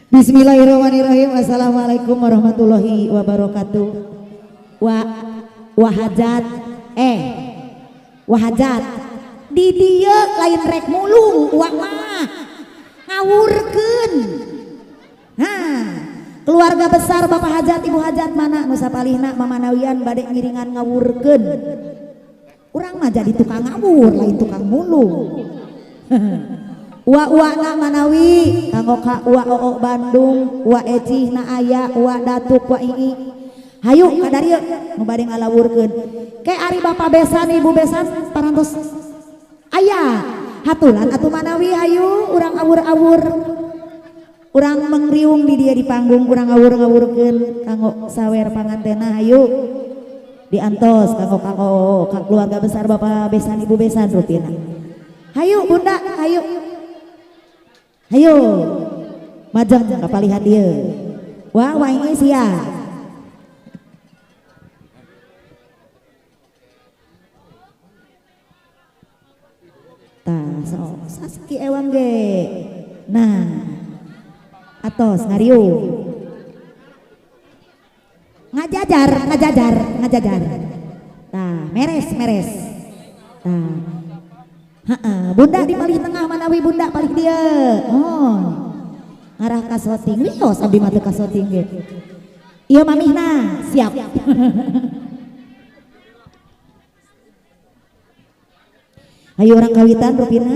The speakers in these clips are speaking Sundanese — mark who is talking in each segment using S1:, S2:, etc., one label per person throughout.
S1: Bismillahirrahmanirrahim. Assalamualaikum warahmatullahi wabarakatuh. Wa wahajat wahajat di dieu lain rek mulung uak mah ngawurkeun. Nah, keluarga besar Bapak Hajat Ibu Hajat mana nu sapalihna mamanawian bade ngiringan ngawurkeun. Urang mah jadi tukang ngawur lain tukang mulung. Ua-ua na manawi kanggo ka ua oo Bandung, ua Ecih na aya, ua Datuk, ua Ii. Hayu kadarieu nu bade ngalawurkeun. Ke ari Bapak Besan Ibu Besan parantos aya. Haturan atuh manawi hayu urang awur-awur. Urang mengriung di dia di panggung urang awur-ngawurkeun kanggo sawer pangantena hayu. Diantos kanggo kanggo ka keluarga besar Bapak Besan Ibu Besan rupina. Hayu Bunda, hayu. Hayu majeng kapalihan dieu. Wah, wah ini sia. Tah, sok saski ewang ge. Nah, atos ngariung. Ngajajar, ngajajar, ngajajar. Tah, meres, meres. Tah. Heeh, Bunda di palih tengah manawi Bunda palih dieu. Oh. Ngarah ka syuting, wios abdi mah teu ka syuting ge. Ieu mamihna, siap. Hayu urang kawitan rupina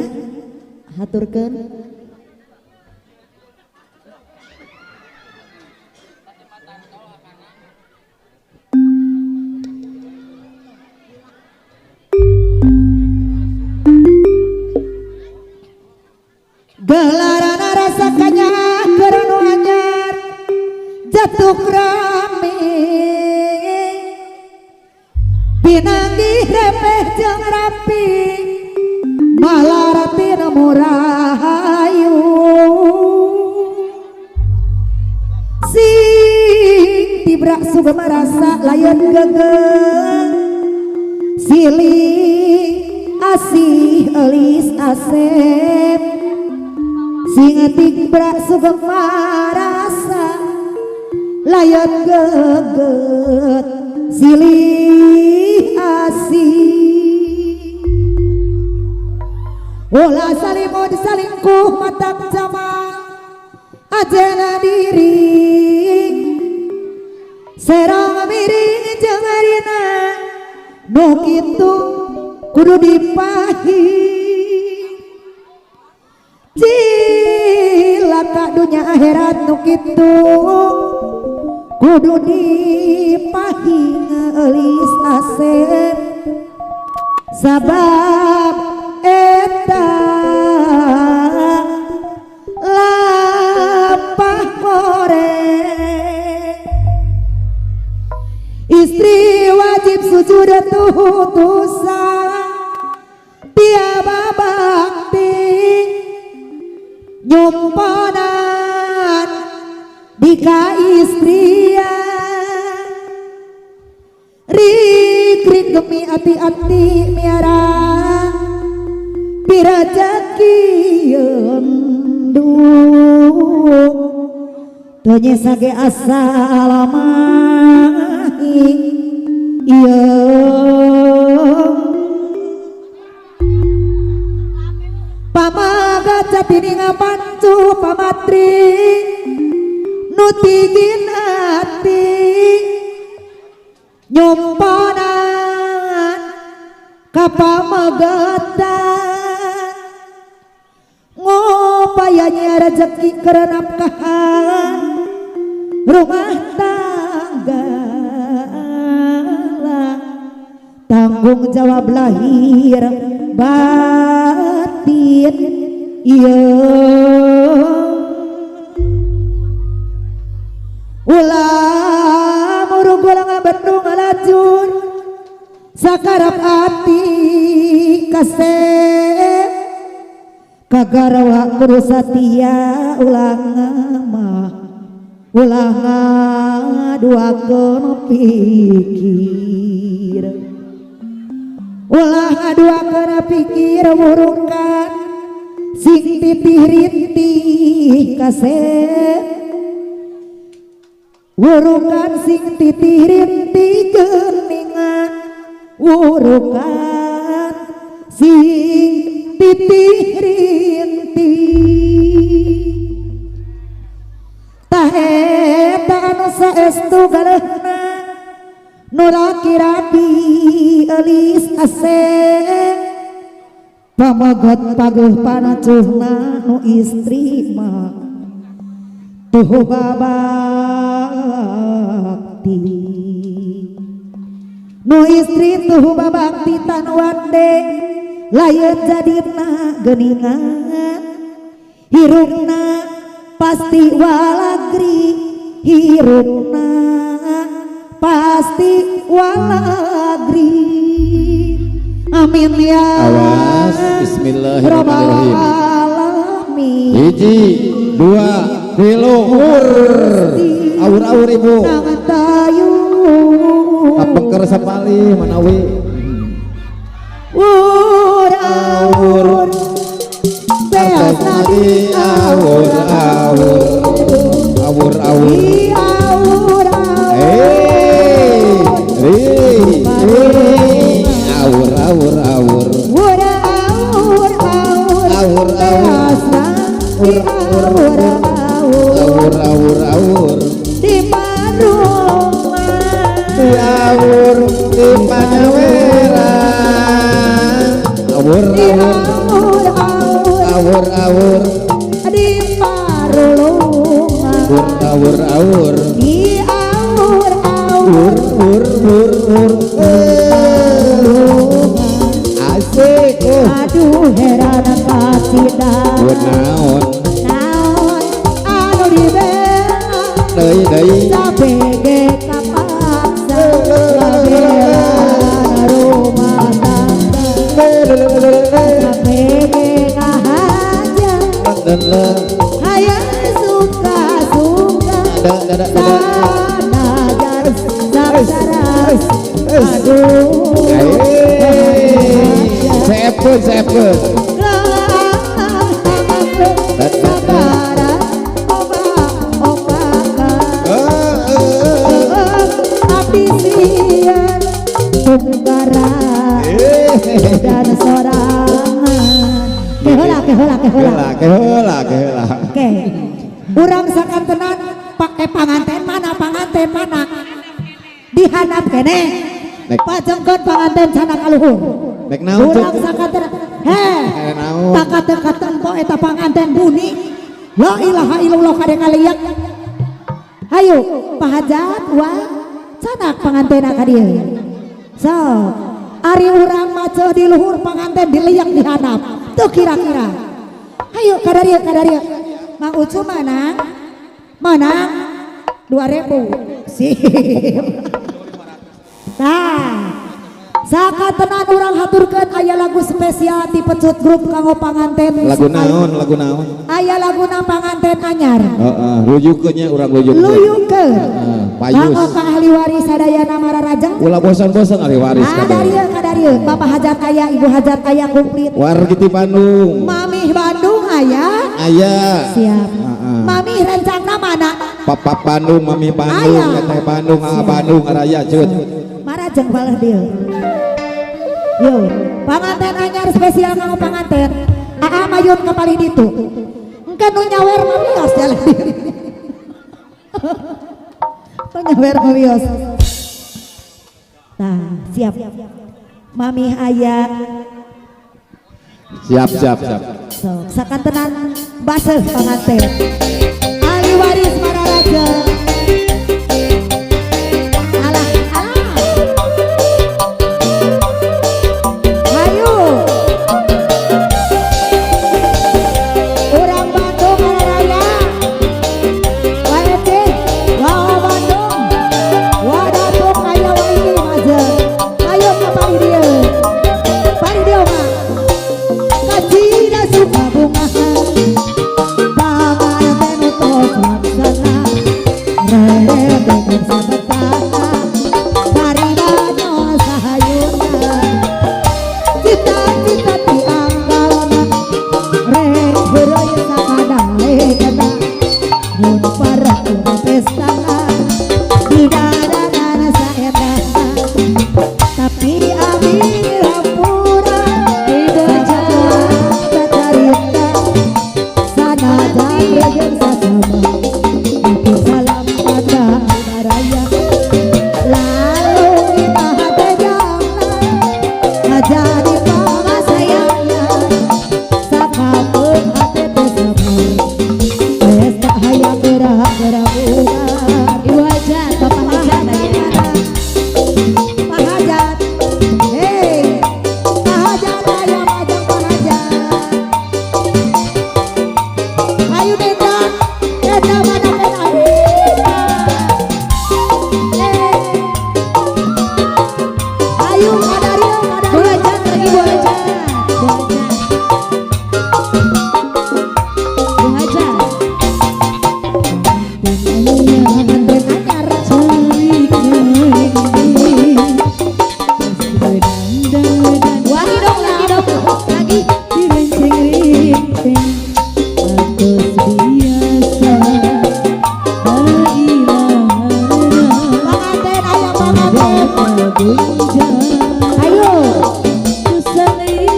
S1: haturkeun. Gelarana rasa kanya keur nu anyar jatuh rame pinanggih remeh jeung rapi malaratina murahayu sing tibrak sugema rasa layon gegeung silih asih elis asep sing tibrak sugema rasa layon geget silih asih ulah salimut salingkuh matak jamal ajena diri serong miring jeung arina nu kitu kudu dipahi cilaka dunya akhirat nu kitu kudu dipahi ngeulis asep sabab eta lapah koreng istri wajib sujud tuhutusan tiap bakti nyumponan dika istrian rik-rik demi ati-ati miara pirajaki enduk tonye sage asalamahi iya pamaga jatini ngapancu pamatri nutigin ati nyumponan kapamagatan ngupayanya rezeki kerenapkahan rumah tangga tanggung jawab lahir batin iya ulah murung gulang bendung lajur sakarap ati kasep kagarawa kudu satia ulah mah ulah ngaduakeun pikir ulah ngaduakeun pikir wurukan sing titih rintih kasep Wurukan sing titih rinti geningan, wurukan sing titih rinti. Tah eta anu saestu galehna nu raki-rapi eulis aseng, pameget paguh panacuhna nu istri mah tuh babakti, nu istri tuh babakti tan wande lain jadina geuningan, hirupna pasti walagri, hirupna pasti walagri. Amin ya
S2: Awas, bismillahirrahmanirrahim.
S1: Alamin.
S2: Hiji, dua, tilu, ur. Awur-awur ibu.
S1: Tayu.
S2: Kapengker sapali manawi.
S1: Ur awur. Beas
S2: Nadi awur awur. Awur awur.
S1: Awur awur.
S2: Eh, eh, eh. Awur awur awur.
S1: Ur awur awur.
S2: Awur, awur.
S1: Beas nadi awur awur.
S2: Awur awur awur.
S1: Di parungan.
S2: Di awur di panyaweran. Awur
S1: Di
S2: awur.
S1: awur awur.
S2: Awur awur.
S1: Di parulungan.
S2: Awur awur awur.
S1: Di awur awur.
S2: Ur ur ur ur. Eh. Asik. Oh.
S1: Aduh heran kasida.
S2: Buat naon?
S1: Naon anu dibela.
S2: Deui deui.
S1: Sabege kapaksa ngabela rumah tangga. Sabege ngahaja. Hayang suka-suka. Sanajan sangsara. Aduh.
S2: Seepkeun seepkeun.
S1: Sabaran opak-opakan. Abdi sieun tunggaran dan sorangan. Keheula keheula keheula.
S2: Keheula keheula keheula.
S1: Oke. Urang sakantenan pak panganten mana, panganten mana? Dihandap keneh.
S2: Nek.
S1: Pajengkeun panganten sana kaluhur.
S2: Nek naon, Cuk?
S1: Urang sakantenan. Heh.
S2: Eh, naon?
S1: Takate-katen po eta panganten buni. La ilaha illallah kade kaliak. Hayu, Pak Hajat wa canak pangantena ka dieu. So, ari urang maceuh di luhur panganten diliak di handap. Tuh kira-kira. Hayu kadarieu kadarieu. Mang Ucu mana? Mana? 2000. Sip. Nah, sakatenan urang haturkeun aya lagu spesial ti Pecut Grup kanggo panganten.
S2: Lagu naon, lagu naon?
S1: Aya laguna panganten anyar.
S2: Heeh, luyukeun nya urang luyukeun.
S1: Luyukeun.
S2: Heeh, payus.
S1: Kanggo ka ahli waris sadayana mararajeng.
S2: Ulah bosan-bosan ahli waris kabeh.
S1: Kadarieu kadarieu, Bapak hajat aya, Ibu hajat aya komplit.
S2: Wargi ti Bandung.
S1: Mamih Bandung aya.
S2: Aya.
S1: Siap.
S2: Heeh.
S1: Mamih rencangna mana?
S2: Papa Bandung, Mami Bandung,
S1: Aya.
S2: Teteh Bandung, Aa Bandung, Araya cut.
S1: Marajeng balah dieu. Yo, panganten anyar spesial kanggo panganten. Aa mayun ka palih ditu. Engke nu nyawer mah wios jalan dieu. Nu nyawer mah wios. Nah, siap. Mami aya.
S2: Siap, siap, siap.
S1: Sok, sakantenan baseuh panganten. Ahli waris Mararaja. Alah, alah. Hayu. Urang Bandung Mararaya. Wae teh, wa Bandung. Wa Datuk aya wa ini maje. Ayo ka palih dieu. Palih dieu mah. Kacida suka bungahan. Panganten tos laksana.
S2: Jadi
S1: Mama sayang.
S2: Sakapeung hate teh sabar. Geus tak hayang gerak-gerak bubar.
S1: Ibu Hajat, Bapak Hajat lagi.
S2: Pak Hajat, hei, Pak Hajat, ayo majang Pak Hajat. Ayo Denda, Denda mana Denda? Eh, ayo Kak Dario, Kak
S1: Bu
S2: Dario.
S1: Hajat lagi, Bu Hajat. Bu Hajat. Bu Hajat.
S2: Pengantin anyar.
S1: Lagi dong, lagi dong, lagi.
S2: Pengantin, ayo pengantin.
S1: Ayo.
S2: Pengantin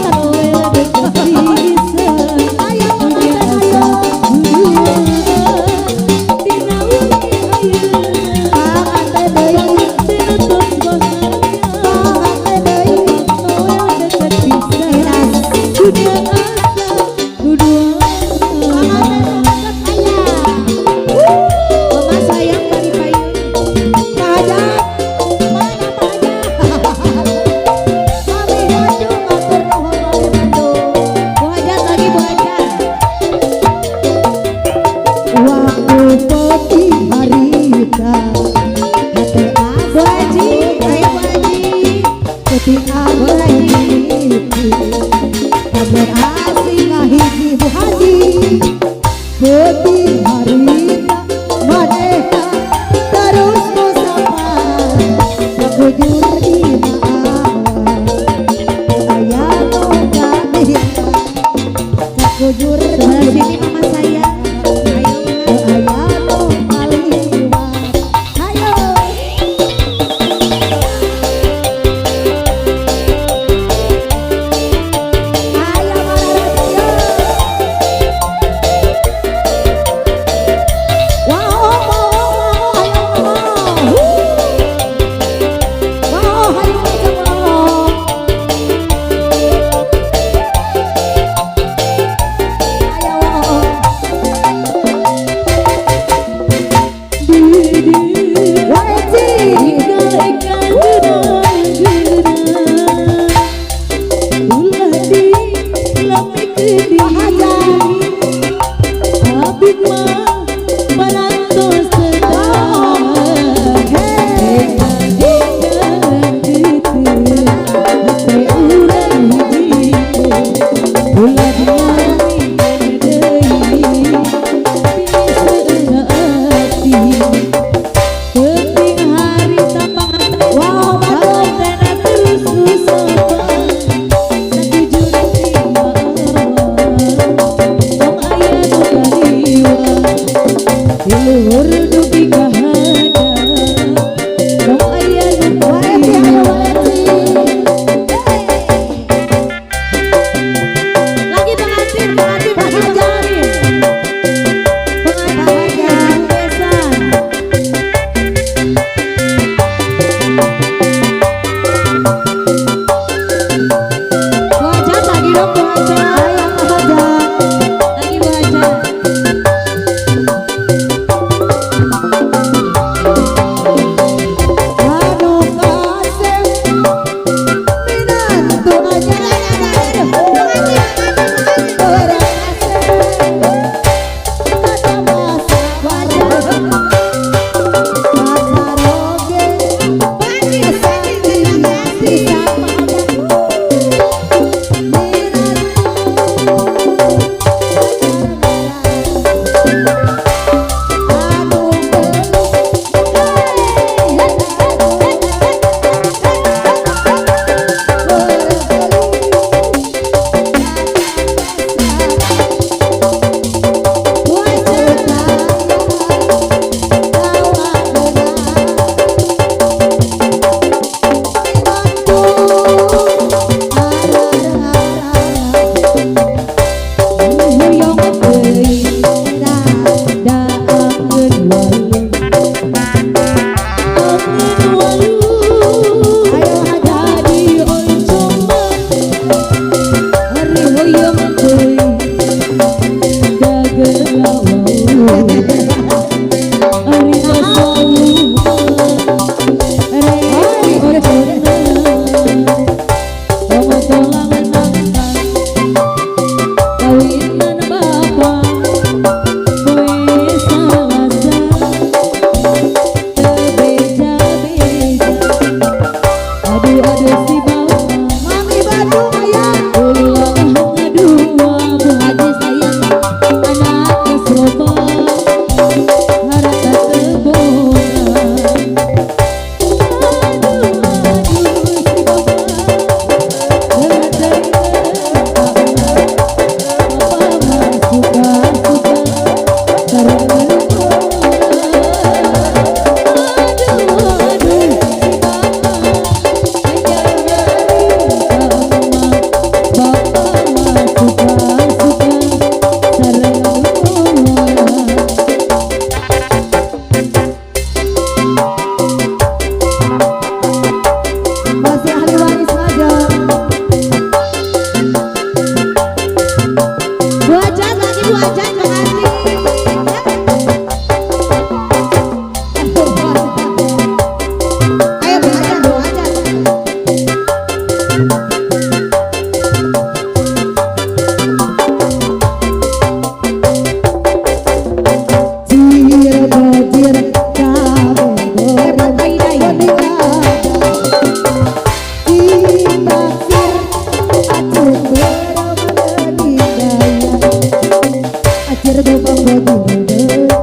S2: deui. Pengantin, punten. Ayo pengantin, ayo. Pengantin deui. Pengantin deui. Edas. Pengantin deket aya.
S1: Mama sayang bari payun.
S2: Pak Hajat, mana Pak Hajat? Mami Bandung, matur nuhun Mami Bandung.
S1: Bu Hajat lagi, Bu Hajat.
S2: Waktu peti harita, hati
S1: Bu Haji, ayo Bu Haji.
S2: Peti
S1: Bu Haji.
S2: Kabar asing ngahiji Bu Haji. Peti harita, manehna terus musafar. Sakujur dina awan, aya nu kadita. Sakujur
S1: Sebelah
S2: dina
S1: sini Mama sayang. Ayo Mama.
S2: aya nu kaliwat. Ayo. Ayo mararasio. Tukang baju.